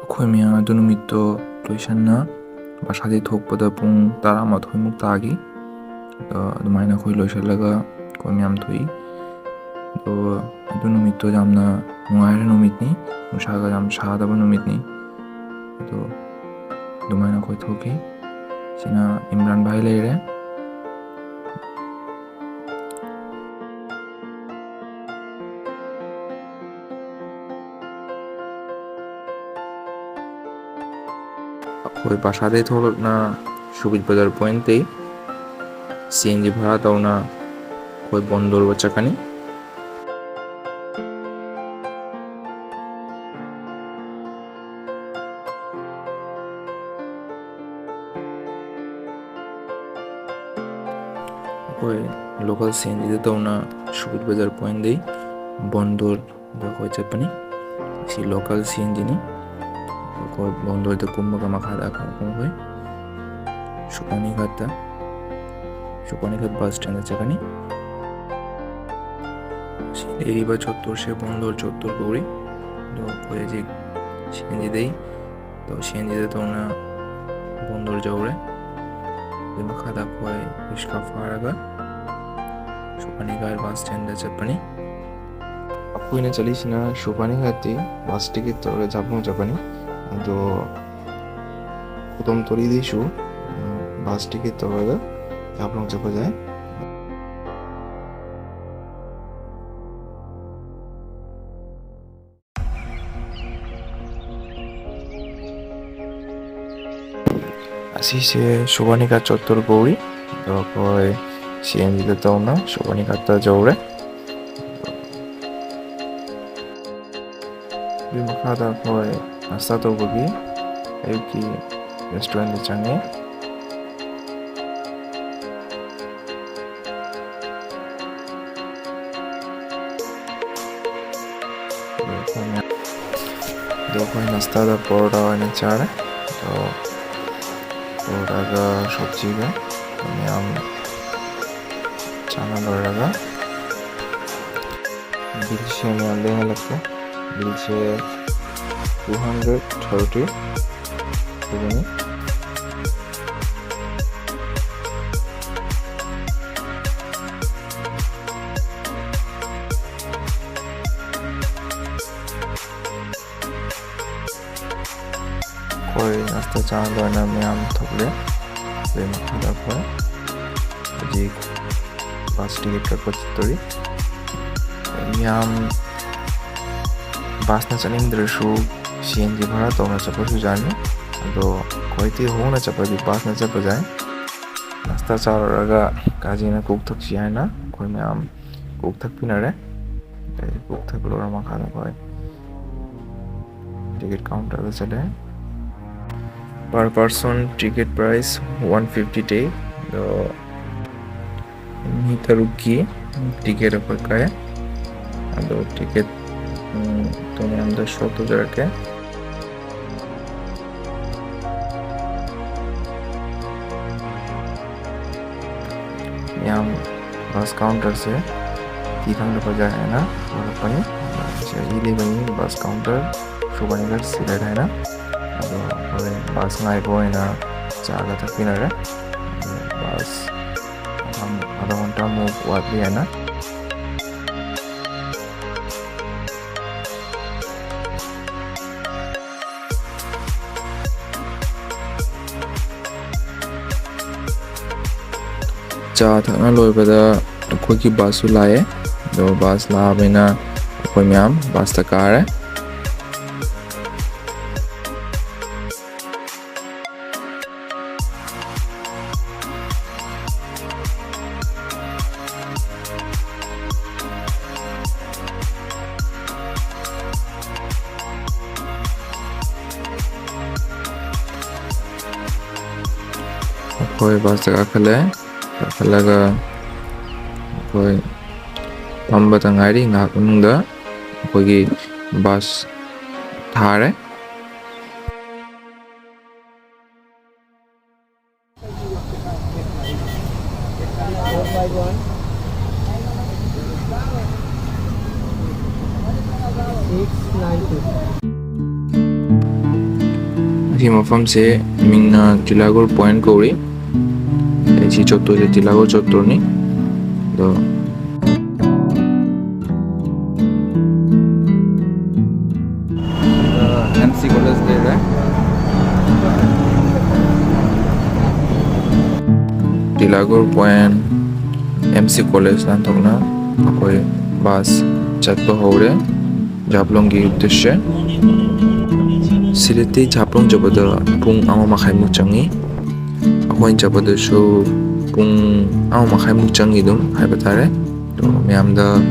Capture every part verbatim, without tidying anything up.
ꯑꯩꯈꯣꯏ ꯃꯌꯥꯝ ꯑꯗꯨ ꯅꯨꯃꯤꯠꯇꯣ ꯂꯣꯏꯁꯟꯅ ꯕꯥꯁꯥꯗꯩ ꯊꯣꯛꯄꯗ ꯄꯨꯡ ꯇꯔꯥꯃꯥꯊꯣꯏꯃꯨꯛ ꯇꯥꯈꯤ꯫ ꯑꯗꯣ ꯑꯗꯨꯃꯥꯏꯅ ꯑꯩꯈꯣꯏ ꯂꯣꯏꯁꯤꯜꯂꯒ ꯑꯩꯈꯣꯏ ꯃꯌꯥꯝ ꯊꯣꯛꯏ꯫ ꯑꯗꯣ ꯑꯗꯨ ꯅꯨꯃꯤꯠꯇꯣ ꯌꯥꯝꯅ ꯅꯨꯡꯉꯥꯏꯔ ꯅꯨꯃꯤꯠꯅꯤ, ꯅꯨꯡꯁꯥꯒ ꯌꯥꯝ ꯁꯥꯗꯕ ꯅꯨꯃꯤꯠꯅꯤ꯫ ꯑꯗꯣ ꯑꯗꯨꯃꯥꯏꯅ ꯑꯩꯈꯣꯏ ꯊꯣꯛꯈꯤ꯫ ꯁꯤꯅ ꯏꯝꯔꯥꯟ ꯚꯥꯏ ꯂꯩꯔꯦ꯫ ꯑꯩꯈꯣꯏ ꯕꯥꯁꯥꯗꯩ ꯊꯣꯛꯂꯛꯅ ꯁꯨꯕꯤꯠ ꯕꯖꯥꯔ ꯄꯣꯏꯟꯇꯩ ꯁꯤ ꯑꯦꯟ ꯖꯤ ꯚꯔꯥ ꯇꯧꯅ ꯑꯩꯈꯣꯏ ꯕꯣꯟꯗꯣꯔꯕ ꯆꯠꯀꯅꯤ꯫ ꯑꯩꯈꯣꯏ ꯂꯣꯀꯦꯜ ꯁꯤ ꯑꯦꯟ ꯖꯤꯗ ꯇꯧꯅ ꯁꯨꯕꯤꯠ ꯕꯖꯥꯔ ꯄꯣꯏꯟꯗꯩ ꯕꯣꯟꯗꯣꯔ ꯑꯗꯣ ꯑꯩꯈꯣꯏ ꯆꯠꯄꯅꯤ꯫ ꯁꯤ ꯂꯣꯀꯦꯜ ꯁꯤ ꯑꯦꯟ ꯖꯤꯅꯤ꯫ ꯑꯩꯈꯣꯏ ꯕꯣꯟꯗꯣꯏꯗ ꯀꯨꯝꯃꯒ ꯃꯈꯥꯗ ꯑꯩꯈꯣꯏ ꯁꯨꯄꯥꯅꯤꯘꯥꯠꯇ, ꯁꯨꯄꯥꯅꯤꯘꯥꯠ ꯕꯁ ꯁ꯭ꯇꯦꯟꯗ ꯆꯠꯀꯅꯤ꯫ ꯁꯤ ꯂꯩꯔꯤꯕ ꯆꯣꯠꯇꯣꯔꯁꯦ ꯕꯣꯟꯗꯣꯔ ꯆꯣꯠꯇꯣꯔ ꯀꯧꯔꯤ꯫ ꯑꯗꯣ ꯑꯩꯈꯣꯏ ꯍꯧꯖꯤꯛ ꯁꯤ ꯑꯦꯟ ꯖꯤꯗꯩ, ꯑꯗꯣ ꯁꯤ ꯑꯦꯟ ꯖꯤꯗ ꯇꯣꯡꯅ ꯕꯣꯟꯗꯣꯔ ꯌꯧꯔꯦ꯫ ꯑꯗꯨ ꯃꯈꯥꯗ ꯑꯩꯈꯣꯏ ꯔꯤꯛꯁꯥ ꯐꯥꯔꯒ ꯁꯨꯄꯥꯅꯤꯘꯥꯠ ꯕꯁ ꯁ꯭ꯇꯦꯟꯗ ꯆꯠꯄꯅꯤ꯫ ꯑꯩꯈꯣꯏꯅ ꯆꯠꯂꯤꯁꯤꯅ ꯁꯨꯄꯥꯅꯤꯘꯥꯠꯇꯤ ꯕꯁ ꯇꯤꯀꯦꯠ ꯇꯧꯔꯒ ꯖꯥꯐꯂꯣꯡ ꯆꯠꯄꯅꯤ꯫ ꯑꯗꯣ ꯎꯗꯝꯇꯣꯔꯤꯗꯩꯁꯨ, ꯎꯝ, ꯕꯁ ꯇꯤꯀꯦꯠ ꯇꯧꯔꯒ ꯖꯥꯐꯂꯣꯡ ꯆꯠꯄ ꯌꯥꯏ꯫ ꯑꯁꯤꯁꯦ ꯁꯨꯕꯥꯅꯤꯀꯥ ꯆꯠꯇꯣꯔ ꯀꯧꯔꯤ꯫ ꯑꯗꯣ ꯑꯩꯈꯣꯏ ꯁꯤ ꯑꯦꯟ ꯖꯤꯗ ꯇꯧꯅ ꯁꯨꯕꯥꯅꯤꯀꯥꯇ ꯌꯧꯔꯦ꯫ ꯑꯗꯨꯒꯤ ꯃꯈꯥꯗ ꯑꯩꯈꯣꯏ ꯅꯥꯁꯇꯥ ꯇꯧꯕꯒꯤ ꯑꯌꯨꯛꯀꯤ ꯔꯦꯁꯇꯨꯔꯦꯟꯗ ꯆꯪꯉꯦ꯫ ꯑꯗꯣ ꯑꯩꯈꯣꯏ ꯅꯥꯁꯇꯥꯗ ꯄꯔꯣꯇꯥ ꯑꯣꯏꯅ ꯆꯥꯔꯦ꯫ ꯑꯗꯣ ꯄꯔꯣꯇꯥꯒ ꯁꯣꯞꯖꯤꯒ ꯃꯌꯥꯝ ꯆꯥꯅ ꯂꯣꯏꯔꯒ ꯕꯤꯜꯁꯦ ꯃꯌꯥꯝ ꯂꯦꯡꯍꯜꯂꯛꯀꯦ꯫ ꯕꯤꯜꯁꯦ Two hundred thirty ꯁꯨꯒꯅꯤ꯫ ꯑꯩꯈꯣꯏ ꯅꯥꯁꯇꯥ ꯆꯥ ꯂꯣꯏꯅ ꯃꯌꯥꯝ ꯊꯣꯛꯂꯦ꯫ ꯑꯗꯨꯒꯤ ꯃꯈꯥꯗ ꯑꯩꯈꯣꯏ ꯍꯧꯖꯤꯛ ꯕꯁ ꯇꯤꯀꯦꯠ ꯀꯛꯄ ꯆꯠꯇꯣꯔꯤ꯫ ꯃꯌꯥꯝ ꯕꯁꯅ ꯆꯠꯅꯤꯡꯗ꯭ꯔꯁꯨ ꯁꯤ ꯑꯦꯟ ꯖꯤ ꯚꯔꯥ ꯇꯧꯅ ꯆꯠꯄꯁꯨ ꯌꯥꯅꯤ꯫ ꯑꯗꯣ ꯈ꯭ꯋꯥꯏꯗꯒꯤ ꯍꯣꯡꯅ ꯆꯠꯄꯗꯤ ꯕꯁꯅ ꯆꯠꯄ ꯌꯥꯏ꯫ ꯅꯥꯁꯇꯥ ꯆꯥꯔꯨꯔꯒ ꯀꯥꯖꯤꯅ ꯀꯣꯛ ꯊꯛꯁꯤ ꯍꯥꯏꯅ ꯑꯩꯈꯣꯏ ꯃꯌꯥꯝ ꯀꯣꯛ ꯊꯛꯄꯤꯅꯔꯦ꯫ ꯑꯗꯩ ꯀꯣꯛ ꯊꯛꯄ ꯂꯣꯏꯔ ꯃꯈꯥꯗ ꯑꯩꯈꯣꯏ ꯇꯤꯀꯦꯠ ꯀꯥꯎꯟꯇꯔꯗ ꯆꯠꯂꯦ꯫ Per person ticket price one fifty T. ꯑꯗꯣ ꯃꯤ ꯇꯔꯨꯛꯀꯤ ꯇꯤꯀꯦꯠ ꯑꯩꯈꯣꯏ ꯀꯛꯑꯦ꯫ ꯑꯗꯣ ꯇꯤꯀꯦꯠ, ꯎꯝ, ꯑꯩꯈꯣꯏ ꯃꯌꯥꯝꯗ ꯁꯣ ꯇꯧꯖꯔꯛꯀꯦ꯫ ꯌꯥꯝ ꯕꯁ ꯀꯥꯎꯟꯇꯔꯁꯦ ꯇꯤ ꯊꯪꯗ ꯕꯖꯥꯔ ꯍꯥꯏꯅ ꯊꯣꯛꯂꯛꯄꯅꯤ꯫ ꯁꯤ ꯑꯩ ꯂꯩꯕꯅꯤ ꯕꯁ ꯀꯥꯎꯟꯇꯔ ꯁꯨꯕꯅꯤꯒꯔ ꯁꯤꯂꯦꯠ ꯍꯥꯏꯅ꯫ ꯑꯗꯣ ꯑꯩꯈꯣꯏ ꯕꯁ ꯉꯥꯏꯕ ꯑꯣꯏꯅ ꯆꯥꯒ ꯊꯛꯄꯤꯅꯔꯦ꯫ ꯑꯗꯣ ꯕꯁ ꯑꯗꯣ ꯑꯗꯣ ꯍꯟꯗꯛ ꯑꯃꯨꯛ ꯋꯥꯠꯂꯤ ꯍꯥꯏꯅ꯫ ꯆꯥ ꯊꯛꯅ ꯂꯣꯏꯕꯗ ꯑꯩꯈꯣꯏꯒꯤ ꯕꯁꯁꯨ ꯂꯥꯛꯑꯦ꯫ ꯑꯗꯣ ꯕꯁ ꯂꯥꯛꯑꯕꯅꯤꯅ ꯑꯩꯈꯣꯏ ꯃꯌꯥꯝ ꯕꯁꯇ ꯀꯥꯔꯦ꯫ ꯑꯩꯈꯣꯏ ꯕꯁꯇ ꯀꯥꯈꯠꯂꯦ꯫ ꯀꯥꯈꯠꯂꯒ ꯑꯩꯈꯣꯏ ꯐꯝꯕꯇ ꯉꯥꯏꯔꯤ꯫ ꯉꯥꯏꯍꯥꯛ ꯃꯅꯨꯡꯗ ꯑꯩꯈꯣꯏꯒꯤ ꯕꯁ ꯊꯥꯔꯦ꯫ Six nine two. ꯁꯤ ꯃꯐꯝꯁꯦ ꯃꯤꯡꯅ ꯇꯤꯂꯥꯒꯣꯔ ꯄꯣꯏꯟꯠ ꯀꯧꯔꯤ꯫ ꯑꯩ ꯁꯤ ꯆꯠꯇꯣꯏꯁꯦ ꯇꯤꯂꯥꯒꯣꯔ ꯆꯠꯇꯣꯏꯅꯤ꯫ ꯑꯗꯣ ꯑꯦꯝ ꯁꯤ ꯀꯣꯂꯦꯖ ꯂꯩꯔꯦ꯫ ꯇꯤꯂꯥꯒꯣꯔ ꯄꯣꯏꯟꯠ, ꯑꯦꯝ ꯁꯤ ꯀꯣꯂꯦꯖ ꯂꯥꯟꯊꯣꯛꯅ ꯑꯩꯈꯣꯏ ꯕꯁ ꯆꯠꯄ ꯍꯧꯔꯦ ꯖꯥꯐꯂꯣꯡꯒꯤ ꯎꯗꯦꯁ꯭ꯌ꯫ ꯁꯤꯗꯗꯤ ꯖꯥꯐꯂꯣꯡ ꯆꯠꯄꯗ ꯄꯨꯡ ꯑꯃ ꯃꯈꯥꯏꯃꯨꯛ ꯆꯪꯉꯤ꯫ ꯑꯩꯈꯣꯏꯅ ꯆꯠꯄꯗꯁꯨ ꯄꯨꯡ ꯑꯃ ꯃꯈꯥꯏꯃꯨꯛ ꯆꯪꯉꯤ ꯑꯗꯨꯝ ꯍꯥꯏꯕ ꯇꯥꯔꯦ꯫ ꯑꯗꯣ ꯃꯌꯥꯝꯗ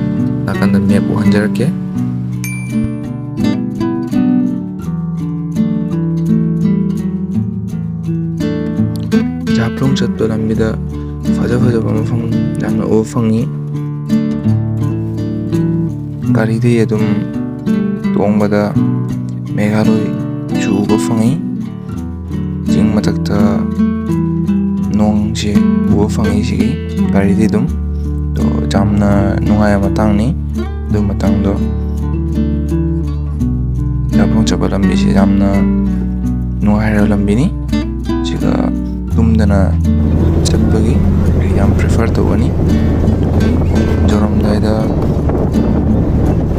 ꯅꯥꯀꯟꯗ ꯃꯦꯞ ꯎꯍꯟꯖꯔꯛꯀꯦ꯫ ꯖꯥꯐꯂꯣꯡ ꯆꯠꯄ ꯂꯝꯕꯤꯗ ꯐꯖ ꯐꯖꯕ ꯃꯐꯝ ꯌꯥꯝꯅ ꯎꯕ ꯐꯪꯉꯤ꯫ ꯒꯥꯔꯤꯗꯒꯤ ꯑꯗꯨꯝ ꯇꯣꯡꯕꯗ ꯃꯦꯘꯥꯂꯣꯏꯁꯨ ꯎꯕ ꯐꯪꯉꯤ꯫ ꯆꯤꯡ ꯃꯊꯛꯇ ꯅꯣꯡꯁꯦ ꯎꯕ ꯐꯪꯉꯤ ꯁꯤꯒꯤ ꯒꯥꯔꯤꯗꯤ ꯑꯗꯨꯝ꯫ ꯑꯗꯣ ꯌꯥꯝꯅ ꯅꯨꯡꯉꯥꯏꯕ ꯃꯇꯥꯡꯅꯤ꯫ ꯑꯗꯨ ꯃꯇꯥꯡꯗꯣ ꯖꯥꯐꯂꯣꯡ ꯆꯠꯄ ꯂꯝꯕꯤꯁꯦ ꯌꯥꯝꯅ ꯅꯨꯡꯉꯥꯏꯔꯕ ꯂꯝꯕꯤꯅꯤ꯫ ꯁꯤꯒ ꯇꯨꯝꯗꯅ ꯆꯠꯄꯒꯤ ꯑꯩ ꯌꯥꯝ ꯄ꯭ꯔꯤꯐꯔ ꯇꯧꯒꯅꯤ꯫ ꯌꯧꯔꯝꯗꯥꯏꯗ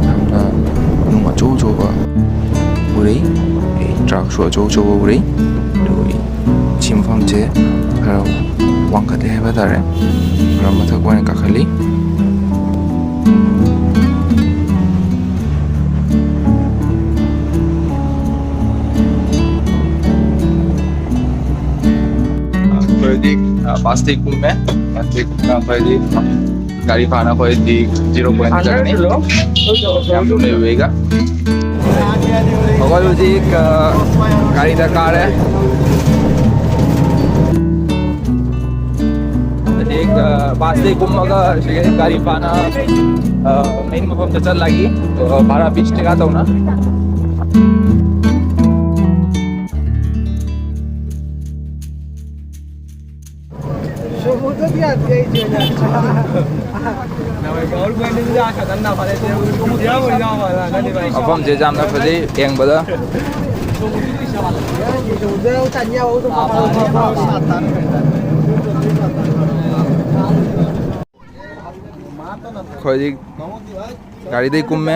ꯌꯥꯝꯅ ꯅꯨꯡ ꯑꯆꯧ ꯑꯆꯧꯕ ꯎꯔꯛꯏ꯫ ꯑꯩ ꯇ꯭ꯔꯛꯁꯨ ꯑꯆꯧ ꯑꯆꯧꯕ ꯎꯔꯛꯏ꯫ ꯑꯗꯨꯒ ꯁꯤ ꯃꯐꯝꯁꯦ ꯈꯔ ꯋꯥꯡꯈꯠꯂꯦ ꯍꯥꯏꯕ ꯇꯥꯔꯦ꯫ ꯈꯔ ꯃꯊꯛ ꯑꯣꯏꯅ ꯀꯥꯈꯠꯂꯤ꯫ ꯑꯩꯈꯣꯏ ꯍꯧꯖꯤꯛ, ꯑ, ꯕꯁꯇꯒꯤ ꯀꯨꯝꯃꯦ꯫ ꯕꯁꯇꯒꯤ ꯀꯨꯝꯃꯦ꯫ ꯑꯩꯈꯣꯏꯗꯤ ꯒꯥꯔꯤ ꯐꯥꯅ ꯑꯩꯈꯣꯏꯗꯤ ꯖꯤꯔꯣ ꯄꯣꯏꯟꯠ ꯆꯠꯀꯅꯤ꯫ ꯌꯥꯝ ꯂꯩꯕ ꯑꯩꯒ꯫ ꯑꯩꯈꯣꯏ ꯍꯧꯖꯤꯛ, ꯑ, ꯒꯥꯔꯤꯗ ꯀꯥꯔꯦ꯫ ꯍꯧꯖꯤꯛ, ꯑ, ꯕꯁꯇꯒꯤ ꯀꯨꯝꯃꯒ ꯁꯤꯗꯒꯤ ꯒꯥꯔꯤ ꯐꯥꯅ, ꯑ, ꯃꯦꯟ ꯃꯐꯝꯗ ꯆꯠꯂꯒꯤ, ꯑ, ꯚꯥꯔꯥ ꯕꯤꯁ ꯇꯥꯀꯥ ꯇꯧꯅ꯫ ꯃꯐꯝꯁꯦ ꯌꯥꯝꯅ ꯐꯖꯩ ꯌꯦꯡꯕꯗ꯫ ꯑꯩꯈꯣꯏꯗꯤ ꯒꯥꯔꯤꯗꯩ ꯀꯨꯝꯃꯦ꯫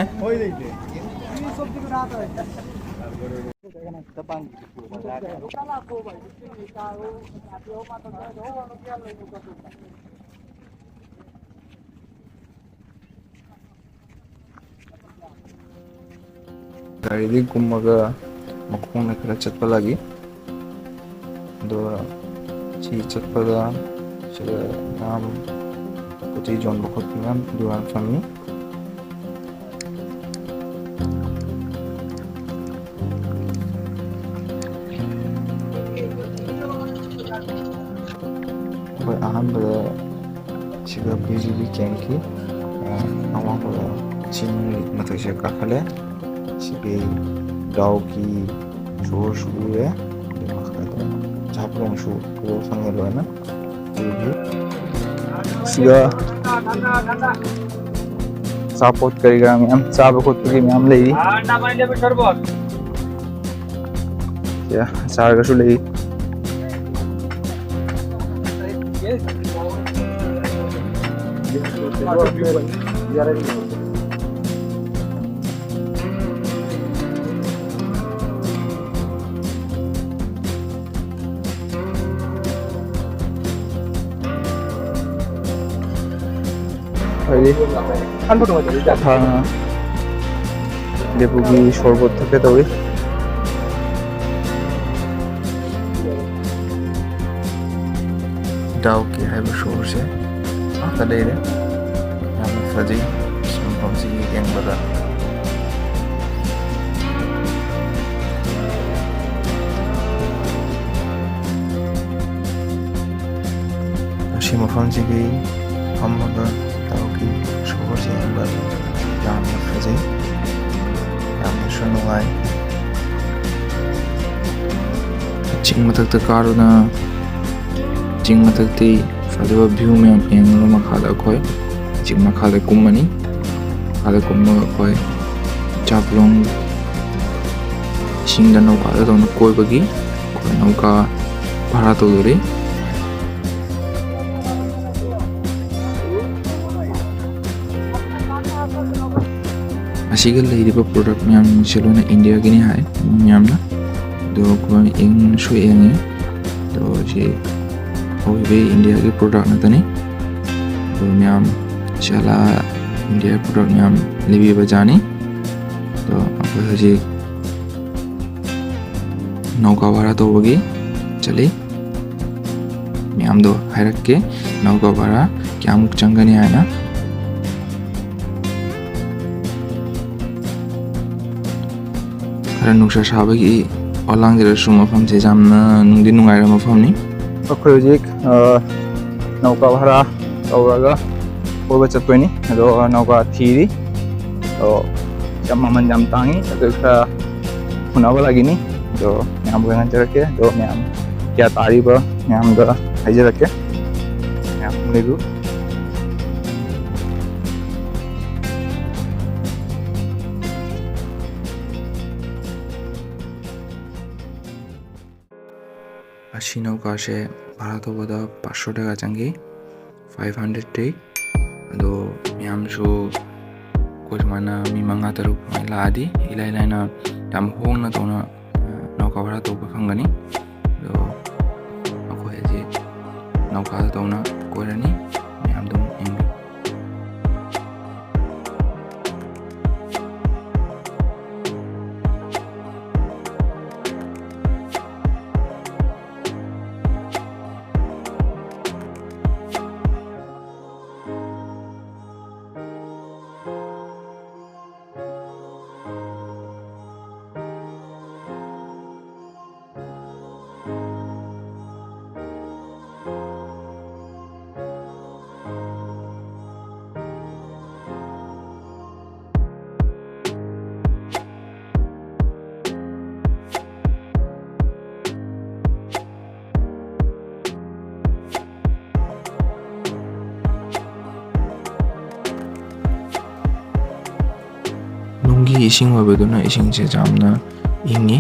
ꯒꯥꯔꯤꯗꯒꯤ ꯀꯨꯝꯃꯒ ꯃꯈꯣꯡꯅ ꯈꯔ ꯆꯠꯄ ꯂꯥꯛꯏ꯫ ꯑꯗꯨꯒ ꯁꯤ ꯆꯠꯄꯗ ꯁꯤꯗ ꯃꯌꯥꯝ ꯄꯣꯠ ꯆꯩ ꯌꯣꯟꯕ ꯈꯣꯠꯄ ꯃꯌꯥꯝ ꯗꯨꯀꯥꯟ ꯐꯝꯃꯤ꯫ ꯑꯩꯈꯣꯏ ꯑꯍꯥꯟꯕꯗ ꯁꯤꯗ ꯕꯤ ꯖꯤ ꯕꯤ ꯀꯦꯝꯞꯀꯤ, ꯑ, ꯑꯋꯥꯡꯕꯗ ꯆꯤꯡ ꯃꯊꯛꯁꯤꯗ ꯀꯥꯈꯠꯂꯦ꯫ ꯁꯤꯒꯤ ꯗꯥꯎꯀꯤ ꯁꯣꯔꯁꯨ ꯎꯔꯦ꯫ ꯑꯗꯨ ꯃꯈꯥꯗ ꯆꯥꯛꯂꯣꯡꯁꯨ ꯎꯕ ꯐꯪꯉꯦ ꯂꯣꯏꯅ꯫ ꯑꯗꯨꯒꯤ ꯁꯤꯗ ꯑꯆꯥꯄꯣꯠ ꯀꯔꯤ ꯀꯔꯥ ꯃꯌꯥꯝ ꯆꯥꯕ ꯈꯣꯠꯄꯒꯤ ꯃꯌꯥꯝ ꯂꯩꯔꯤ꯫ ꯁꯤꯗ ꯑꯆꯥꯔꯒꯁꯨ ꯂꯩ꯫ ꯍꯥꯏꯗꯤ, ꯊꯥꯡꯅ ꯂꯦꯕꯨꯒꯤ ꯁꯣꯔꯕꯣꯠ ꯊꯛꯀꯦ ꯇꯧꯏ꯫ ꯗꯥꯎꯀꯤ ꯍꯥꯏꯕ ꯁꯣꯔꯁꯦ ꯉꯥꯛꯇ ꯂꯩꯔꯦ꯫ ꯌꯥꯝꯅ ꯐꯖꯩ ꯃꯐꯝꯁꯤꯒꯤ ꯌꯦꯡꯕꯗ꯫ ꯃꯁꯤ ꯃꯐꯝꯁꯤꯒꯤ ꯐꯝꯃꯒ ꯗꯥꯎꯀꯤ ꯁꯣꯔꯁꯦ ꯌꯦꯡꯕ ꯌꯥꯝꯅ ꯐꯖꯩ, ꯌꯥꯝꯅꯁꯨ ꯅꯨꯡꯉꯥꯏ꯫ ꯆꯤꯡ ꯃꯊꯛꯇ ꯀꯥꯗꯨꯅ ꯆꯤꯡ ꯃꯊꯛꯇꯤ ꯐꯖꯕ ꯚ꯭ꯌꯨ ꯃꯌꯥꯝ ꯌꯦꯡꯉꯒ ꯃꯈꯥꯗ ꯑꯩꯈꯣꯏ ꯆꯤꯡ ꯃꯈꯥꯗ ꯀꯨꯝꯃꯅꯤ꯫ ꯃꯈꯥꯗ ꯀꯨꯝꯃꯒ ꯑꯩꯈꯣꯏ ꯆꯥꯛꯂꯣꯡ ꯆꯤꯡꯗ ꯅꯧꯀꯥꯗ ꯇꯧꯅ ꯀꯣꯏꯕꯒꯤ ꯑꯩꯈꯣꯏ ꯅꯧꯀꯥ ꯚꯔꯥ ꯇꯧꯗꯣꯔꯤ꯫ ꯑꯁꯤꯒ ꯂꯩꯔꯤꯕ product ꯃꯌꯥꯝꯁꯦ ꯂꯣꯏꯅ ꯏꯟꯗꯤꯌꯥꯒꯤꯅꯤ ꯍꯥꯏ ꯃꯌꯥꯝꯅ꯫ ꯑꯗꯣ ꯑꯩꯈꯣꯏ ꯌꯦꯡꯁꯨ ꯌꯦꯡꯉꯦ꯫ ꯑꯗꯣ ꯁꯤ ꯍꯧꯈꯤꯕ ꯏꯟꯗꯤꯌꯥꯒꯤ product ꯉꯥꯛꯇꯅꯤ꯫ ꯑꯗꯣ ꯃꯌꯥꯝ ꯁꯤꯌꯥꯂꯥ ꯏꯟꯗꯤꯌꯥ product ꯃꯌꯥꯝ ꯂꯩꯕꯤꯕ ꯖꯥꯠꯅꯤ꯫ ꯑꯗꯣ ꯑꯩꯈꯣꯏ ꯍꯧꯖꯤꯛ ꯅꯧꯀꯥ ꯚꯔꯥ ꯇꯧꯕꯒꯤ ꯆꯠꯂꯤ꯫ ꯃꯌꯥꯝꯗꯣ ꯍꯥꯏꯔꯛꯀꯦ, ꯅꯧꯀꯥ ꯚꯔꯥ ꯀꯌꯥꯃꯨꯛ ꯆꯪꯒꯅꯤ ꯍꯥꯏꯅ꯫ ꯈꯔ ꯅꯨꯡꯁꯥ ꯁꯥꯕꯒꯤ ꯋꯥ ꯂꯥꯡꯖꯔꯁꯨ, ꯃꯐꯝꯁꯦ ꯌꯥꯝꯅ ꯅꯨꯡꯗꯤ ꯅꯨꯡꯉꯥꯏꯕ ꯃꯐꯝꯅꯤ꯫ ꯑꯩꯈꯣꯏ ꯍꯧꯖꯤꯛ, ꯑ, ꯅꯧꯀꯥ ꯚꯔꯥ ꯇꯧꯔꯒ ꯀꯣꯏꯕ ꯆꯠꯇꯣꯏꯅꯤ꯫ ꯑꯗꯣ ꯅꯧꯀꯥ ꯊꯤꯔꯤ꯫ ꯑꯗꯣ ꯌꯥꯝ ꯃꯃꯜ ꯌꯥꯝ ꯇꯥꯡꯉꯤ꯫ ꯑꯗꯨ ꯈꯔ ꯍꯨꯟꯅꯕ ꯂꯥꯛꯏꯅꯤ꯫ ꯑꯗꯣ ꯃꯌꯥꯝꯕꯨ ꯉꯥꯡꯖꯔꯛꯀꯦ꯫ ꯑꯗꯣ ꯃꯌꯥꯝ ꯀꯌꯥ ꯇꯥꯔꯤꯕ ꯃꯌꯥꯝꯗ ꯍꯥꯏꯖꯔꯛꯀꯦ꯫ ꯃꯌꯥꯝ ꯂꯩꯕꯤꯌꯨ꯫ ꯑꯁꯤ ꯅꯧꯀꯥꯁꯦ ꯚꯔꯥ ꯇꯧꯕꯗ ꯄꯥꯁꯣꯗꯒ ꯆꯪꯈꯤ, five hundred ꯇꯩ꯫ ꯑꯗꯣ ꯃꯌꯥꯝꯁꯨ ꯑꯩꯈꯣꯏ ꯁꯨꯃꯥꯏꯅ ꯃꯤ ꯃꯉꯥ ꯇꯔꯨꯛ ꯁꯨꯃꯥꯏꯅ ꯂꯥꯛꯑꯗꯤ ꯏꯂꯥꯏ ꯂꯥꯏꯅ ꯌꯥꯝ ꯍꯣꯡꯅ ꯇꯧꯅ, ꯑ, ꯅꯧꯀꯥ ꯚꯔꯥ ꯇꯧꯕ ꯐꯪꯒꯅꯤ꯫ ꯑꯗꯣ ꯑꯩꯈꯣꯏ ꯍꯧꯖꯤꯛ ꯅꯧꯀꯥꯗ ꯇꯧꯅ ꯀꯣꯏꯔꯅꯤ꯫ ꯃꯌꯥꯝ ꯑꯗꯨꯝ ꯌꯦꯡꯕꯤꯌꯨ꯫ ꯅꯨꯡꯒꯤ ꯏꯁꯤꯡ ꯑꯣꯏꯕꯗꯨꯅ ꯏꯁꯤꯡꯁꯦ ꯌꯥꯝꯅ ꯏꯪꯉꯤ꯫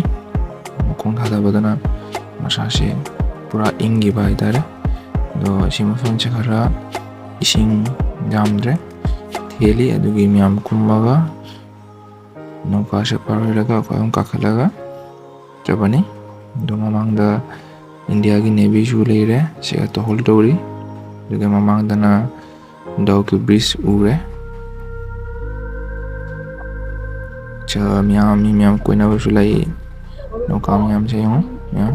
ꯃꯈꯣꯡ ꯊꯥꯗꯕꯗꯅ ꯃꯁꯥꯁꯦ ꯄꯨꯔꯥ ꯏꯪꯈꯤꯕ ꯍꯥꯏꯇꯥꯔꯦ꯫ ꯑꯗꯣ ꯁꯤ ꯃꯐꯝꯁꯦ ꯈꯔ ꯏꯁꯤꯡ ꯌꯥꯝꯗ꯭ꯔꯦ, ꯊꯦꯜꯂꯤ꯫ ꯑꯗꯨꯒꯤ ꯃꯌꯥꯝ ꯀꯨꯝꯃꯒ ꯅꯧꯀꯥꯁꯦ ꯄꯥꯔꯣꯏꯔꯒ ꯑꯩꯈꯣꯏ ꯑꯗꯨꯝ ꯀꯥꯈꯠꯂꯒ ꯆꯠꯄꯅꯤ꯫ ꯑꯗꯣ ꯃꯃꯥꯡꯗ ꯏꯟꯗꯤꯌꯥꯒꯤ ꯅꯦꯚꯤꯁꯨ ꯂꯩꯔꯦ, ꯁꯤꯒ ꯇꯣꯍꯣꯜ ꯇꯧꯔꯤ꯫ ꯑꯗꯨꯒ ꯃꯃꯥꯡꯗꯅ ꯗꯥꯎꯀꯤ ꯕ꯭ꯔꯤꯖ ꯎꯔꯦ꯫ ꯆ-, ꯃꯌꯥꯝ, ꯃꯤ ꯃꯌꯥꯝ ꯀꯣꯏꯅꯕꯁꯨ ꯂꯩ꯫ ꯅꯧꯀꯥ ꯃꯌꯥꯝꯁꯦ ꯌꯦꯡꯉꯣ, ꯃꯌꯥꯝ꯫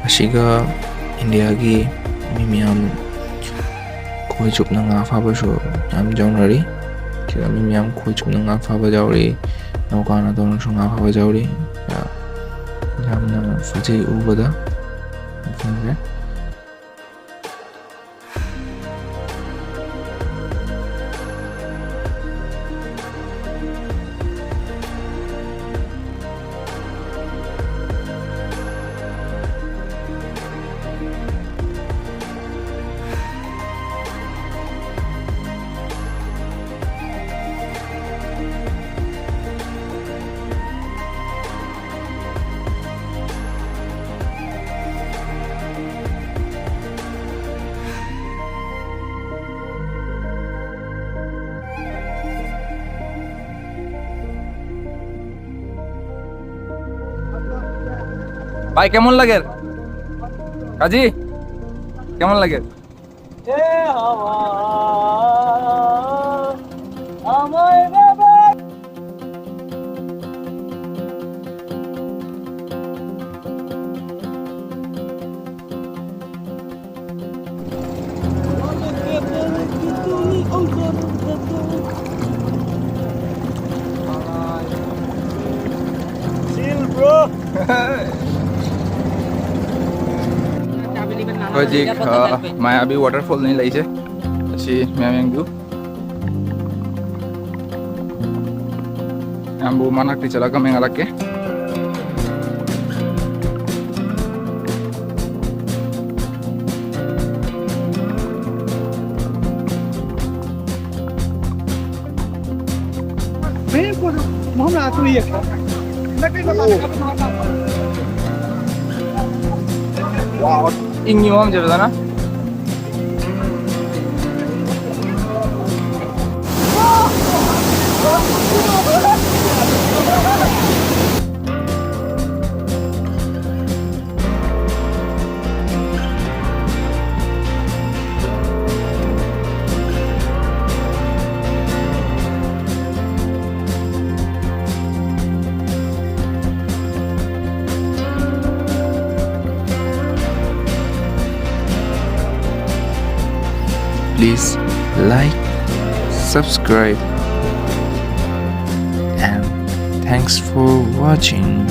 ꯑꯁꯤꯒ ꯏꯟꯗꯤꯌꯥꯒꯤ ꯃꯤ ꯃꯌꯥꯝ ꯈꯣꯏ ꯆꯨꯞꯅ ꯉꯥ ꯐꯥꯕꯁꯨ ꯌꯥꯝ ꯌꯥꯎꯅꯔꯤ꯫ ꯁꯤꯗ ꯃꯤ ꯃꯌꯥꯝ ꯈꯣꯏ ꯆꯨꯞꯅ ꯉꯥ ꯐꯥꯕ ꯌꯥꯎꯔꯤ, ꯅꯧꯀꯥꯅ ꯇꯧꯅꯁꯨ ꯉꯥ ꯐꯥꯕ ꯌꯥꯎꯔꯤ꯫ ꯌꯥꯝꯅ ꯐꯖꯩ ꯎꯕꯗ ꯃꯐꯝꯁꯦ꯫ ভাই, কেমন লাগের? কাজী, কেমন লাগের? এ হাওয়া, আমায় রে বে- ꯍꯧꯖꯤꯛ ꯃꯥꯌꯥꯕꯤ ꯋꯥꯇꯔꯐꯣꯜꯅꯤ ꯂꯩꯁꯦ꯫ ꯑꯁꯤ ꯃꯌꯥꯝ ꯌꯦꯡꯕꯤꯌꯨ꯫ ꯌꯥꯝꯕꯨ ꯃꯅꯥꯛꯇꯤ ꯆꯠꯂꯒ ꯃꯦꯟꯒꯠꯂꯛꯀꯦ꯫ ꯏꯪꯉꯤ ꯃꯐꯝꯁꯦ ꯐꯖꯅ꯫ Please like, subscribe, and thanks for watching.